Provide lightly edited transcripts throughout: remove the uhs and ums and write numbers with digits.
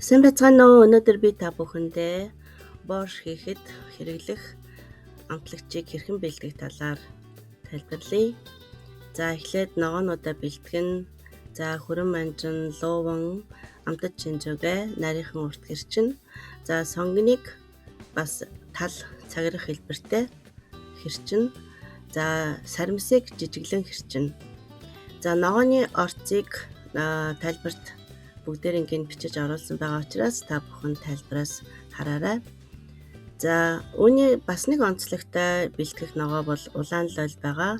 Сайн байцгаана уу? Өнөөдөр би та бүхэндээ борш хийхэд хэрэглэх амтлагчийг хэрхэн бэлтгэх талаар тайлбарлая. За эхлээд ногоонуудаа бэлтгэн. За хүрэн манжин, лууван, амтад чинжүүгээ нарийнхан урт гэрчин. За сонгоныг бас тал цагирах хэлбэртэй хэрчин. За саримсыг жижиглэн хэрчин. За ногооны орцыг тайлбарт бүгдээринг нь бичиж оруулсан байгаа учраас та бүхэн тайлбараас хараарай. За үүний бас нэг онцлогтой бэлтгэх ногоо бол улаан лойл байгаа.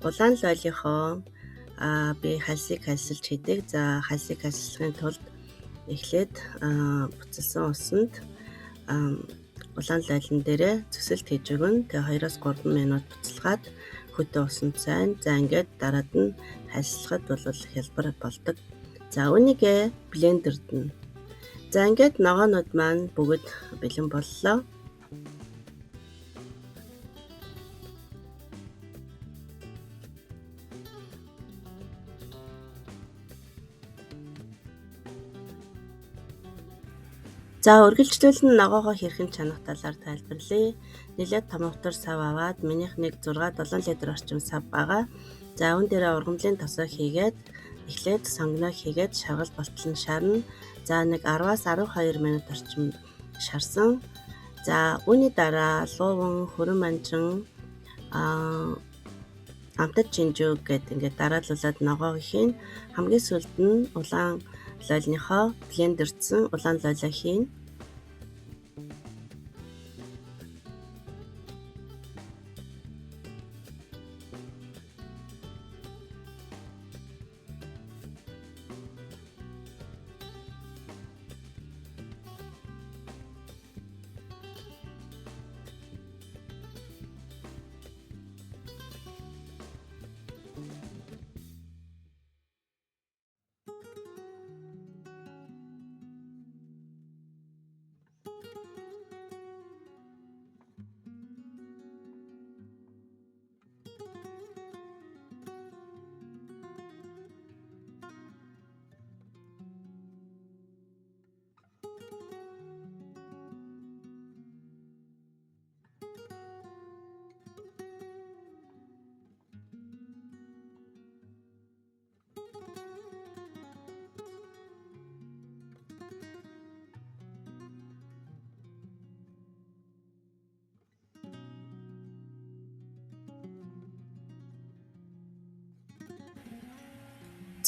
Улаан лойлынхоо би хальсыг хальсалж хийдэг. За хальсыг хальслахын тулд эхлээд буцалсан усанд улаан лойлон дээрээ зүсэлт хийж өгнө. Тэгээ 2-3 минут буцалгаад хөтэ усанд сайн. За ингээд дараад нь хальслахад бол хялбар болдог. За үүнийг блендердэнэ. За ингээд ногоонууд маань бүгд бэлэн боллоо. За үргэлжлүүлэн ногоогоо хэрхэн чанах талаар тайлбарлая. Нэлээд том хавтар сав аваад минийх нэг 6-7 литр орчим сав байгаа. За үүн дээрээ ургамлын тосоо хийгээд эхлээд сонгоноо хийгээд шаргал болтол нь шарна. За нэг 10-аас 12 минут орчим шарсан. За үүний дараа лууван, хүрэн манжин, амтад чинжүү гэд ингээд дараалуулаад ногоог хийн. Хамгийн сүүлд нь улаан лойлныхоо блендердсэн улаан лойлоо хийн.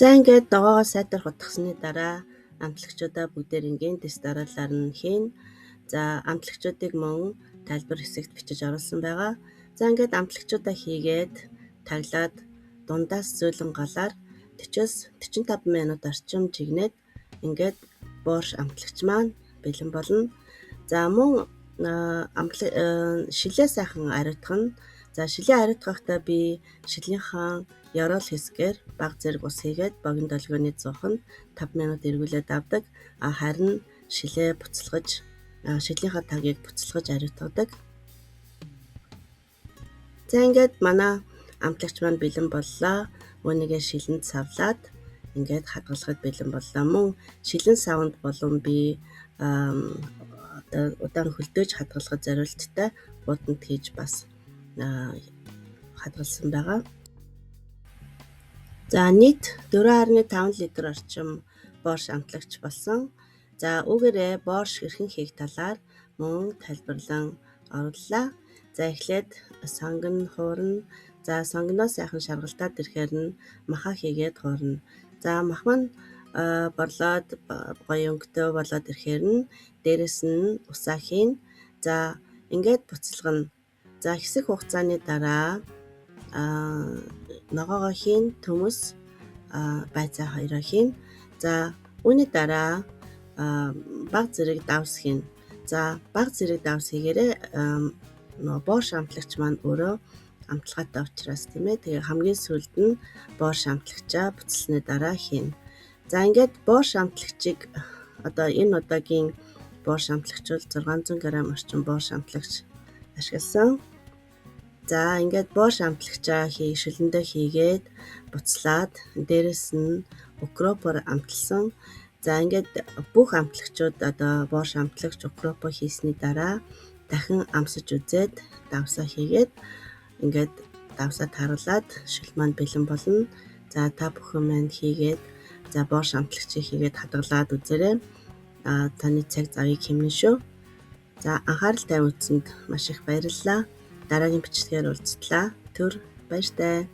За ингээд ногоогоо сайтар хутгасны дараа амтлагчуудаа бүгдээрингийн дэс дараалалаар нь хийн. За амтлагчуудыг мөн тайлбар хэсэгт бичиж оруулсан байгаа. За ингээд амтлагчуудаа хийгээд таглаад дундаас зөөлөн галаар 40-оос 45 минут орчим жигнээд ингээд борш амтлагч маань бэлэн болно. За мөн шилээ сайхан ариутгана. За шилээ ариутгахдаа би шилийнхаа ёроол хэсгээр баг зэрэг ус хийгээд богино долгионы зууханд 5 минут эргүүлээд авдаг. Харин шилээ буцалгаж шилийнхаа тагийг буцалгаж ариутгадаг. За ингээд манай амтлагч маань бэлэн боллоо. Үүнийгээ шилэнд савлаад ингээд хадгалахад бэлэн боллоо. Мөн шилэн савнд болон би одоо удаан хөлдөөж хадгалахад зориулттай бууданд хийж бас хадгалсан байгаа. За нийт 4.5 литр орчим борш амтлагч болсон. За үүгээрээ борш хэрхэн хийх талаар мөн тайлбарлан орууллаа. За эхлээд сонгоно хуурна. За сонгоноо сайхан шаргалтаад ирэхээр нь маха хийгээд хуурна. За мах маань борлоод гоё өнгөтэй болоод ирэхээр нь дээрэс нь усаа хийн. За ингээд буцалгана. За хэсэг хугацааны дараа ногоогоо хийн, төмөс байцаа хоёроо хийн. За үүний дараа баг зэрэг давс хийн. За баг зэрэг давс хийгээрээ нөгөө борш амтлагч маань өөрөө амталгаатай учраас тийм ээ. Тэгээ хамгийн сүүлд нь борш амтлагчаа буцалсны дараа хийн. За ингээд борш амтлагчийг одоо энэ удаагийн борш амтлагч бол 600 г орчим борш амтлагч ашигласан. За ингээд борш амтлагчаа шилэндээ хийгээд буцлаад дээрэс нь укропоор амталсан. За ингээд бүх амтлагчуд одоо борш амтлагч укропо хийсний дараа дахин амсаж үзээд давсаа хийгээд ингээд давсаа тааруулаад шөл маань бэлэн болно. За та бүхэн маань хийгээд за борш амтлагчийг хийгээд хадгалаад үзээрэй. Таны цаг завыг хэмнэн шүү. За анхаарал тавиад үзсэнд маш их баярлалаа. Дараагийн бичлэгээр уулзтлаа. Түр баяртай.